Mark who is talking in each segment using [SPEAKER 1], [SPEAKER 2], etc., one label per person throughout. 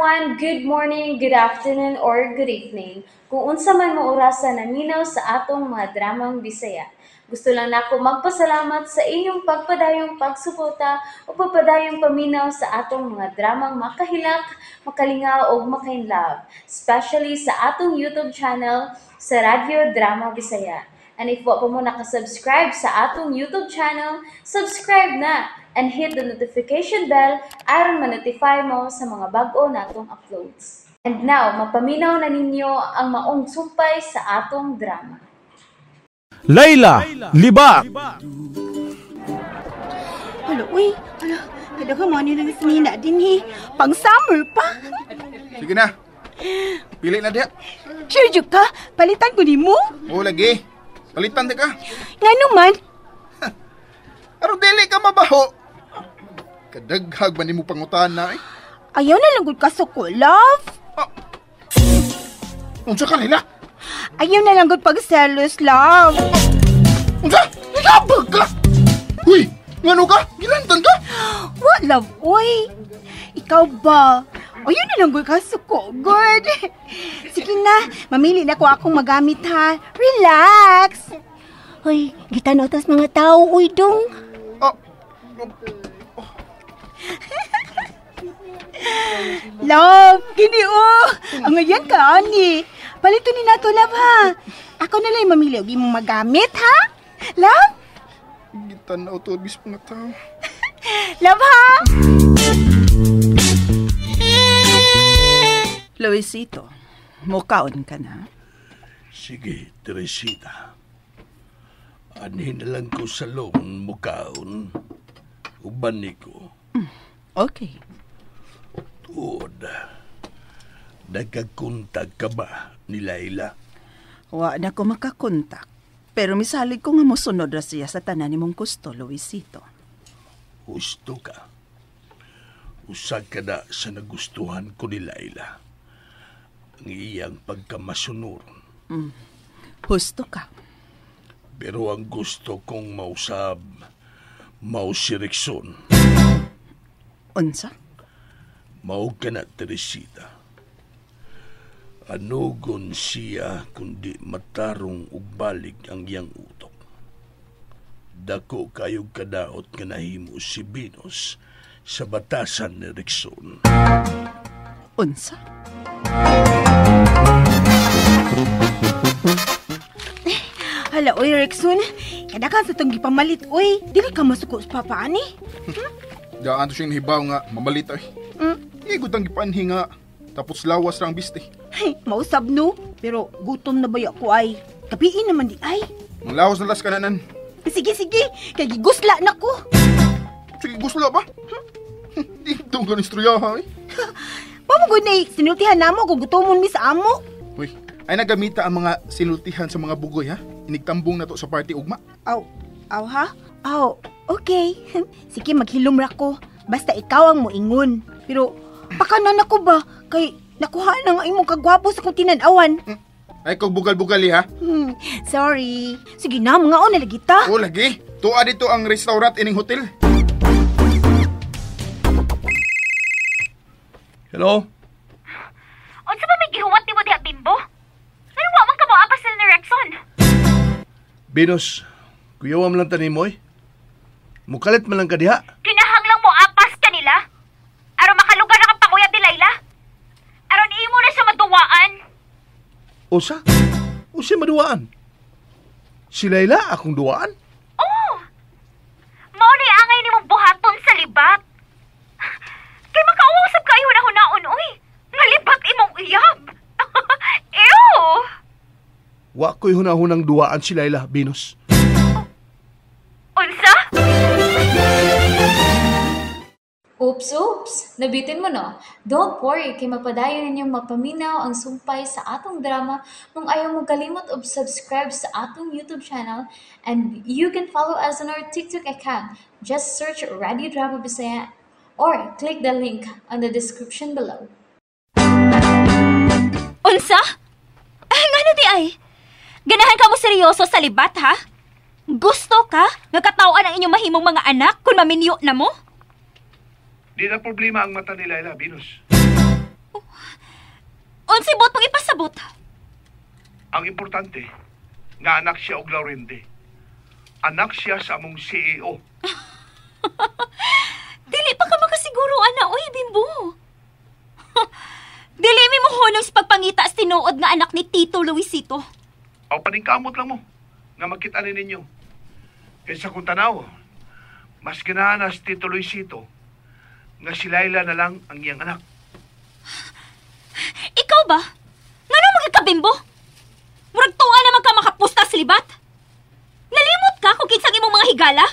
[SPEAKER 1] Everyone! Good morning, good afternoon, or good evening. Kung unsa man mo orasa naminaw sa atong mga dramang Bisaya. Gusto lang nako magpasalamat sa inyong pagpadayong pagsuporta o pagpadayong paminaw sa atong mga dramang makahilak, makalingaw ug makainlove, especially sa atong YouTube channel sa Radyo Drama Bisaya. And if wa pa mo nakasubscribe sa atong YouTube channel, subscribe na and hit the notification bell aron ma-notify mo sa mga bag-o natong uploads. And now, mapaminaw na ninyo ang maong sumpay sa atong drama.
[SPEAKER 2] Layla, Libak.
[SPEAKER 3] Hala, uy. Hala, kada ka mo nila sinina din eh. Pang summer pa.
[SPEAKER 4] Sige na. Pili na diha.
[SPEAKER 3] Sure jud ka? Palitan ko nimo?
[SPEAKER 4] Oo lagi. Palitan di ka.
[SPEAKER 3] Ngano man?
[SPEAKER 4] Aron dili ka mabaho. Kadaghag man nimo pangutana eh.
[SPEAKER 3] Ayaw na lang gud ka suko, love.
[SPEAKER 4] Ah. Unsa ka nila?
[SPEAKER 3] Ayaw na lang gud pagselos, love.
[SPEAKER 4] Unsa? Nilabag ka? Uy, ngano ka? Gilantan ka?
[SPEAKER 3] What, love, uy? Ikaw ba? Ayaw na lang gud ka suko, good. Sige na, mamili na ko akong magamit ha. Relax. Uy, gitanaw tas mga tao, uy, dong.
[SPEAKER 4] Ah.
[SPEAKER 3] Love, gini oh. Ang ayan ka, ani. Palito ni nato, love, ha? Ako na lang mamili og imong magamit, ha? Love?
[SPEAKER 4] Gitanaw to, bis mga tao.
[SPEAKER 3] Love, ha?
[SPEAKER 5] Luisito, mukaon ka na?
[SPEAKER 6] Sige, Teresita. Anhin na lang ko sa loob mukaon. Uban ni ko.
[SPEAKER 5] Okay.
[SPEAKER 6] Tuod. Nagkakontak ka ba ni Layla?
[SPEAKER 5] Wa na ko makakontak. Pero misalig ko nga mosunod ra siya sa tanan nimong gusto, Luisito.
[SPEAKER 6] Husto ka. Usag ka na sa nagustuhan ko ni Layla. Ang iyang pagkamasunuron.
[SPEAKER 5] Husto ka.
[SPEAKER 6] Pero ang gusto kong mausab, mao si Rickson.
[SPEAKER 5] Unsa?
[SPEAKER 6] Mao ka na, Teresita. Anugon siya kundi matarong ug balik ang iyang utok. Dako kayog kadaot nga nahimo si Venus sa batasan ni Rickson.
[SPEAKER 5] Unsa?
[SPEAKER 3] Hala, uy, Rickson. Kadakan sa itong gipamalit, uy. Dili ka masuko sa papa, ani?
[SPEAKER 4] Daan to siyang nahibaw nga, mamalit ay. Igod ang gipanhi nga. Tapos lawas ra ang biste.
[SPEAKER 3] Ay, mausab no. Pero gutom na ba ako ay? Kapiin naman di ay.
[SPEAKER 4] Manglawas na las kananan.
[SPEAKER 3] Sige, sige. Kay gigusla na ko.
[SPEAKER 4] Sige, gusla ba? Dito ka nistruya ha eh.
[SPEAKER 3] Pamugod na sinultihan na mo kung gutomon mi sa amo.
[SPEAKER 4] Uy, ay nagamita ang mga sinultihan sa mga bugoy ha. Inigtambong na to sa party ugma.
[SPEAKER 3] Aw, aw ha? Aw, okay. Sige, maghilom ra ko. Basta ikaw ang moingon. Pero pakanan ako ba? Kay nakuha na nga imong kagwapo sa kong tinanawan.
[SPEAKER 4] Ay, kog bugal-bugal ha.
[SPEAKER 3] Sorry. Sige na, mga o nalagi ta.
[SPEAKER 4] O lagi, tuwa dito ang restaurant ining hotel.
[SPEAKER 6] Hello?
[SPEAKER 7] Unsa ba may gihuwat nimo diha, Bimbo? Ngano wa man ka moapas ni Rickson?
[SPEAKER 6] Venus, kuyawam lang tanimo eh. Mukalit man lang ka diha.
[SPEAKER 7] Kinahanglang mo apas kanila? Aron makalugar na kang panguyab ni Layla? Aron imo na siya maduwaan?
[SPEAKER 6] Usa? Usa maduwaan? Si Layla akong duwaan?
[SPEAKER 7] Oo! Mao ni angay nimong buhaton sa libat. Kay makausap kayo na hunaon, uy. Nga libat imong uyab. Ew!
[SPEAKER 6] Wa ko'y hunahunang duwaan si Layla, Venus.
[SPEAKER 7] Unsa?
[SPEAKER 1] Oops, oops! Nabitin mo, no? Don't worry, kay mapadayon ninyong mapaminaw ang sumpay sa atong drama kung ayaw mo kalimot og subscribe sa atong YouTube channel, and you can follow us on our TikTok account. Just search Radio Drama Bisaya or click the link on the description below.
[SPEAKER 7] Unsa? Ay, ngano di ay? Ganahan ka mo seryoso sa libat, ha? Gusto ka nga katawaan ang inyong mahimong mga anak kung maminyo na mo?
[SPEAKER 6] Di na problema ang mata ni Layla, Venus.
[SPEAKER 7] Unsay buot mong ipasabot?
[SPEAKER 6] Ang importante, nga anak siya og Laurente. Anak siya sa among CEO.
[SPEAKER 7] Dili pa ka makasiguro, ana, oy, Bimbo. Dili mi mo hunong sa pagpangita sa tinuod nga anak ni Tito Luisito.
[SPEAKER 6] Aw paningkamot lang mo nga makita ni ninyo. Kaysa kung tanaw, mas ganahan si Tito Luisito nga si Laila na lang ang iyang anak.
[SPEAKER 7] Ikaw ba? Ngano magkabimbo? Murag tuwa naman ka makapusta sa libat? Nalimot ka kung kinsang imong mga higala?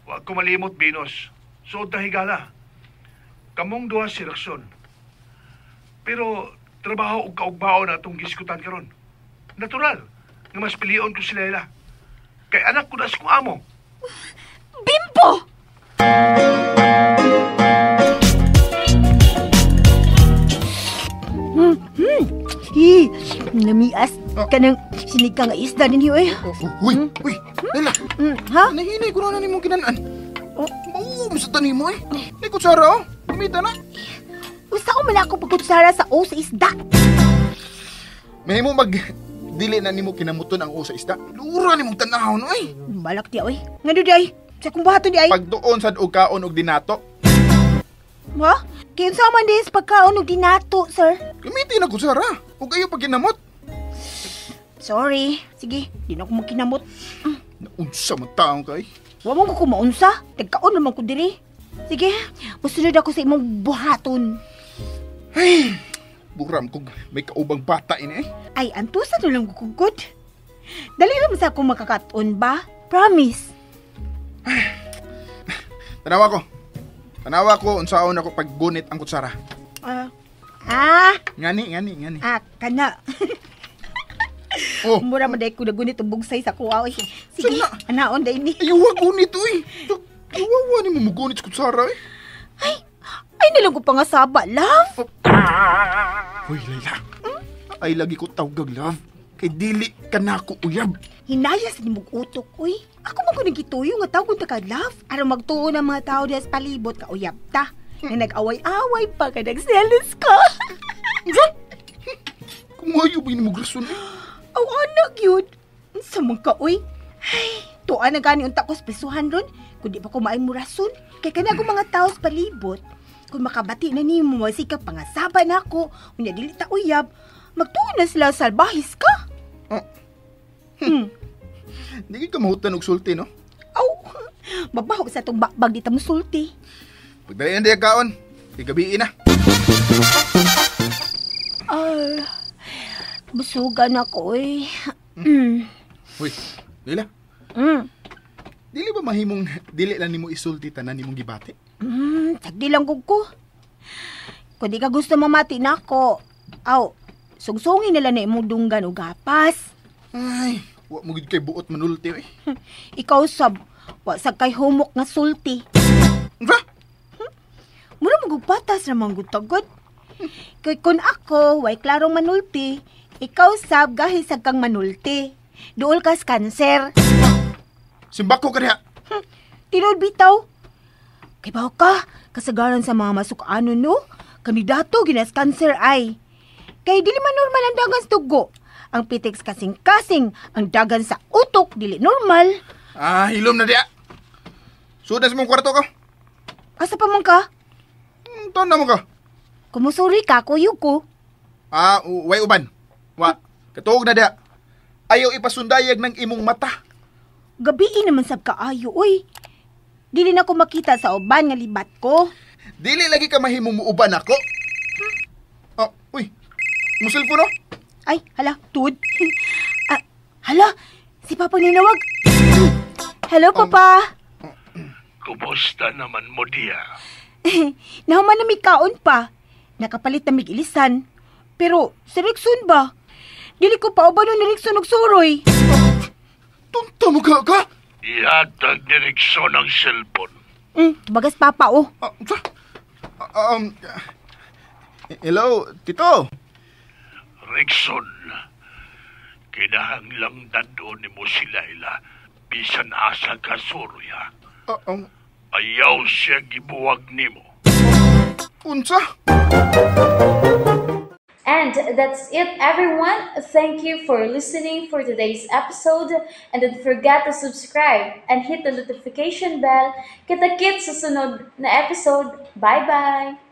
[SPEAKER 6] Wa ko malimot, Venus. Suod na higala. Kamong duha si Raxon. Pero trabaho og kaugbaon na atong giskutan karon. Natural nga mas pilion ko si Laila. Kay anak ko na sa kong amo.
[SPEAKER 7] Bimbo!
[SPEAKER 3] Hi, namias kanang sinigang nga isda ninyo eh.
[SPEAKER 4] Uy, uy, Laila.
[SPEAKER 3] Ha?
[SPEAKER 4] Nahinay ko na nimong kinanan. Mauom sa tanim mo eh. May kutsara oh. Kumita na.
[SPEAKER 3] Usa ko man ako pagkutsara sa o sa isda.
[SPEAKER 4] Mahimo mag dili na nimo kinamuton ang o sa isda. Lura nimong tanahon oy.
[SPEAKER 3] Balak di oy. Ngano di ay? Sa kung buhaton di ay?
[SPEAKER 4] Pagduon sad og kaon og dinato.
[SPEAKER 3] Ha? Kaya unsa man din sa pagkaon og dinato, sir?
[SPEAKER 4] Gamitin na kutsara. Ug ayo pag ginamot.
[SPEAKER 3] Sorry. Sige, di na ako magkinamot.
[SPEAKER 4] Naunsa man taong kay.
[SPEAKER 3] Wa man ko kumaunsa. Tagkaon naman ko diri. Sige, musunod ako sa imong buhaton.
[SPEAKER 4] Ay, buram kog may kaubang bata ini eh.
[SPEAKER 3] Ay, antusa na lang ko good. Dali naman sa akong makakaton ba? Promise.
[SPEAKER 4] Tanawa ko. Tanawa ko unsaon ako paggunit ang kutsara. Ngani.
[SPEAKER 3] Ah, kana.
[SPEAKER 4] Oh.
[SPEAKER 3] Mura man day ko nagunit og bugsay sa kuha oy. Sige, anaon day ni.
[SPEAKER 4] Ay, wa gunit oy. Kawawa ni mo mugunit sa kutsara eh.
[SPEAKER 3] Ay, nalang ko pangasaba, love.
[SPEAKER 4] Uy, Laila. Ay, lagi ko tawgag, love. Kay dili ka na ako uyab.
[SPEAKER 3] Hinaya sa nimog utok, uy. Ako man ko nagituyo nga tawgon ta ka, love. Aron magtuo ng mga tao diha sa palibot ka uyab ta. Nga nag-away-away pa ka nagselos ka.
[SPEAKER 4] Kumayo ba yun mong rason eh?
[SPEAKER 3] Aw, anak yun. Unsa man ka, uy. Ay, tuan na gani unta ko sa pisuhan ron. Kundi pa ko maay mo rason. Kay kana akong mga tao sa palibot. Kung makabati na nimo, masika pangasaba na ako. Unya dili ta uyab. Magtuo na sila salbahis ka.
[SPEAKER 4] Oh. Di ka mahutan og sulti, no?
[SPEAKER 3] Aw, mabaho sa itong bakbag di ta musulti.
[SPEAKER 4] Pagdali na diya kaon, igabiin na.
[SPEAKER 3] Ay, busugan ako eh.
[SPEAKER 4] Uy, Lila. Dili ba mahimong dili lang nimo isulti tanan nimong gibati?
[SPEAKER 3] Tagdi lang gug ko. Kung di ka gusto mamati na ako, aw, sungsungin nila na imong dunggan o gapas.
[SPEAKER 4] Ay, wa mo gid kay buot manulti eh.
[SPEAKER 3] Ikaw sab, wa sa kay humok nga sulti.
[SPEAKER 4] Ba?
[SPEAKER 3] Mura magugpatas ra man gud tagod. Kay kun ako way klarong manulti, ikaw sab gahi sad kang manulti. Duol kas kanser.
[SPEAKER 4] Simbako ka diha.
[SPEAKER 3] Tinuod bitaw. Kay bawo ka, kasagaran sa mga masuk-ano no, kandidato ginas kanser ay. Kay dili man normal ang dagan sa dugo. Ang pitiks kasing-kasing, ang dagan sa utok dili normal.
[SPEAKER 4] Ah, hilom na diha. Sud na sa mong kwarto ka.
[SPEAKER 3] Asa pa man ka?
[SPEAKER 4] Taon na mo ka.
[SPEAKER 3] Kumusuri ka, kuyog ko.
[SPEAKER 4] Ah, way uban. Wa, katuog na diha. Ayaw ipasundayag ng imong mata.
[SPEAKER 3] Gabii naman sab kaayo, uy. Dili na ko makita sa uban nga libat ko.
[SPEAKER 4] Dili lagi ka mahimong muuban ako. Oh, uy. Mo cellphone oh?
[SPEAKER 3] Ay, hala, tud. Ah, hala, si Papa ninawag. Hello, Papa.
[SPEAKER 6] Kumusta naman mo diya?
[SPEAKER 3] Nahuman na may kaon pa. Nakapalit na mig ilisan. Pero, si Rickson ba? Dili ko pa uban ni Rickson og suroy.
[SPEAKER 4] Tunta mo ka ka?
[SPEAKER 6] Ihatag ni Rickson ang cellphone.
[SPEAKER 3] Tubagas Papa, oh.
[SPEAKER 4] Hello, Tito.
[SPEAKER 6] Rickson, kinahanglang dandoon ni mo si Laila bisan asa ka suroy, ha? Ayaw siya gibuwag nimo.
[SPEAKER 4] Unsa?
[SPEAKER 1] And that's it, everyone. Thank you for listening for today's episode. And don't forget to subscribe and hit the notification bell. Kita-kits sa sunod na episode. Bye-bye!